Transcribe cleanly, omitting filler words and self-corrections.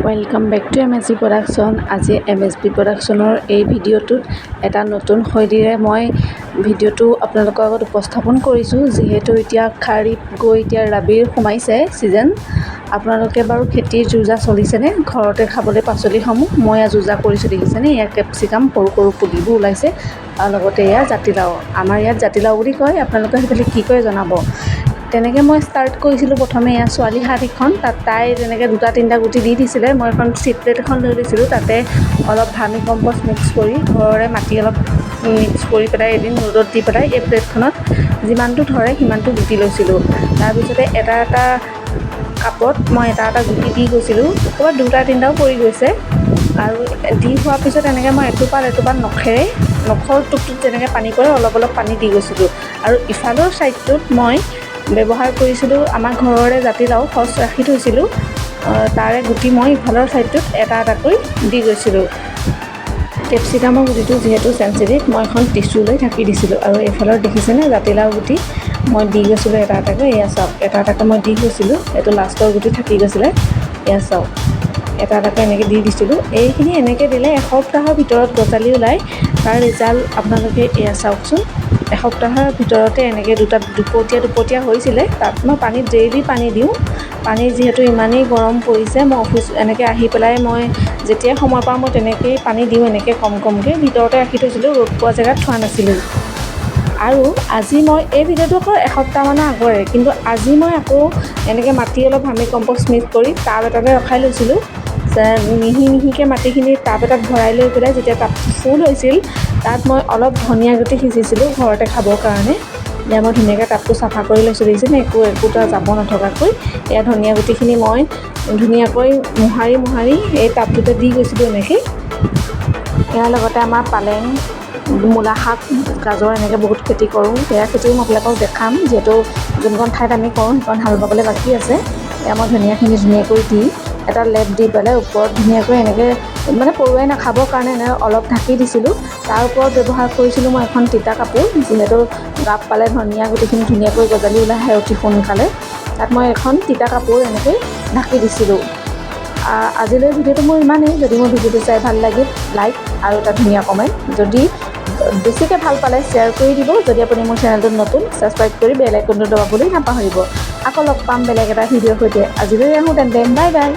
Welcome back to MSB Production। আজি এমএছবি প্ৰডাকশ্যনৰ এই ভিডিঅ'টোত এটা নতুন শৈলীৰে মই ভিডিঅ'টো আপোনালোকৰ আগত উপস্থাপন কৰিছোঁ। যিহেতু এতিয়া খাৰিফ গৈ এতিয়া ৰাবিৰ সোমাইছে ছিজন, আপোনালোকে বাৰু খেতিৰ যো-জা চলিছেনে ঘৰতে খাবলৈ পাচলিসমূহ? মই এয়া যো-জা কৰিছোঁ, দেখিছেনে? এয়া কেপচিকাম সৰু সৰু পুলিবোৰ ওলাইছে আৰু লগতে এয়া জাতিলাও। আমাৰ ইয়াত জাতিলাও বুলি কয়, আপোনালোকে সেইফালে কি কয় জনাব। তেনেকৈ মই ষ্টাৰ্ট কৰিছিলোঁ প্ৰথমে এয়া ছোৱালী হাত এখন, তাত তাই তেনেকৈ দুটা তিনিটা গুটি দি দিছিলে। মই এখন চিট প্লেট এখন লৈ লৈছিলোঁ, তাতে অলপ ভাৰ্মি কম্প'ষ্ট মিক্স কৰি, ঘৰৰে মাটি অলপ মিক্স কৰি পেলাই এদিন ৰ'দত দি পেলাই এই প্লেটখনত যিমানটো ধৰে সিমানটো গুটি লৈছিলোঁ। তাৰপিছতে এটা এটা কাপত মই এটা এটা গুটি দি গৈছিলোঁ, ক'ৰবাত দুটা তিনিটাও পৰি গৈছে। আৰু দি হোৱাৰ পিছত এনেকৈ মই এটোপাল এটোপাল নখেৰে, নখৰ টোপটোত যেনেকৈ পানী পৰে, অলপ অলপ পানী দি গৈছিলোঁ। আৰু ইফালৰ ছাইডটোত মই ব্যৱহাৰ কৰিছিলোঁ আমাৰ ঘৰৰে জাতিলাও সঁচ ৰাখি থৈছিলোঁ, তাৰে গুটি মই ইফালৰ ছাইডটোত এটা এটাকৈ দি গৈছিলোঁ। কেপচিকামৰ গুটিটো যিহেতু চেঞ্চিটিভ, মই এখন টিচু লৈ ঢাকি দিছিলোঁ। আৰু এইফালৰ দেখিছেনে, জাতিলাও গুটি মই দি গৈছিলোঁ এটা এটাকৈ। এয়া চাওক, এটা এটাকৈ মই দি গৈছিলোঁ। এইটো লাষ্টৰ গুটি থাকি গৈছিলে। এয়া চাওক, এটা এটাকৈ এনেকৈ দি দিছিলোঁ। এইখিনি এনেকৈ দিলে এসপ্তাহৰ ভিতৰত গজালি ওলায়। তাৰ ৰিজাল্ট আপোনালোকে এয়া চাওকচোন। এসপ্তাহৰ ভিতৰতে এনেকৈ দুটা দুপতীয়া দুপতীয়া হৈছিলে। তাত মই পানীত ডেইলি পানী দিওঁ। পানী যিহেতু ইমানেই গৰম পৰিছে, মই অফিচ এনেকৈ আহি পেলাই মই যেতিয়াই সময় পাওঁ মই তেনেকৈয়ে পানী দিওঁ। এনেকৈ কম কমকৈ ভিতৰতে ৰাখি থৈছিলোঁ, ৰ'দ পোৱা জেগাত থোৱা নাছিলোঁ। আৰু আজি মই এই ভিডিঅ'টো আকৌ এসপ্তাহমানৰ আগৰে, কিন্তু আজি মই আকৌ এনেকৈ মাটি অলপ ভাৰ্মি কম্প'ষ্ট মিক্স কৰি টাব এটাতে ৰখাই লৈছিলোঁ। মিহি মিহিকৈ মাটিখিনি টাব এটাত ভৰাই লৈ পেলাই যেতিয়া টাবটো ফুল হৈছিল, তাত মই অলপ ধনিয়া গুটি সিঁচিছিলোঁ ঘৰতে খাবৰ কাৰণে। এয়া মই ধুনীয়াকৈ টাবটো চাফা কৰি লৈছোঁ, দেখিছেনে, একো একোটা জাবৰ নথকাকৈ। এয়া ধনিয়া গুটিখিনি মই ধুনীয়াকৈ মোহাৰি মোহাৰি এই টাবটোতে দি গৈছিলোঁ এনেকৈ। ইয়াৰ লগতে আমাৰ পালেং, মূলা শাক, গাজৰ এনেকৈ বহুত খেতি কৰোঁ। সেয়া খেতিও মই আপোনালোকক দেখাম, যিহেতু যোনকণ ঠাইত আমি কৰোঁ সেইকণ হাল বাবলৈ বাকী আছে। এয়া মই ধনিয়াখিনি ধুনীয়াকৈ দি এটা লেপ দি পেলাই ওপৰত ধুনীয়াকৈ এনেকৈ মানে পৰুৱাই নাখাবৰ কাৰণে এনেকৈ অলপ ঢাকি দিছিলোঁ। তাৰ ওপৰত ব্যৱহাৰ কৰিছিলোঁ মই এখন তিতা কাপোৰ, যিহেতু গাপ পালে ধনিয়া গুটিখিনি ধুনীয়াকৈ গজালি ওলাই আহে অতি সোনকালে। তাত মই এখন তিতা কাপোৰ এনেকৈ ঢাকি দিছিলোঁ। আজিলৈ ভিডিঅ'টো মোৰ ইমানেই। যদি মোৰ ভিডিঅ'টো চাই ভাল লাগিল, লাইক আৰু এটা ধুনীয়া কমেণ্ট, যদি বেছিকৈ ভাল পালে শ্বেয়াৰ কৰি দিব। যদি আপুনি মোৰ চেনেলটোত নতুন, ছাবস্ক্ৰাইব কৰি বেল আইকনটো দবাবলৈ নাপাহৰিব। আকৌ লগ পাম বেলেগ এটা ভিডিঅ'ৰ সৈতে। আজিলৈ আহোঁ তেন্তে, বাই বাই।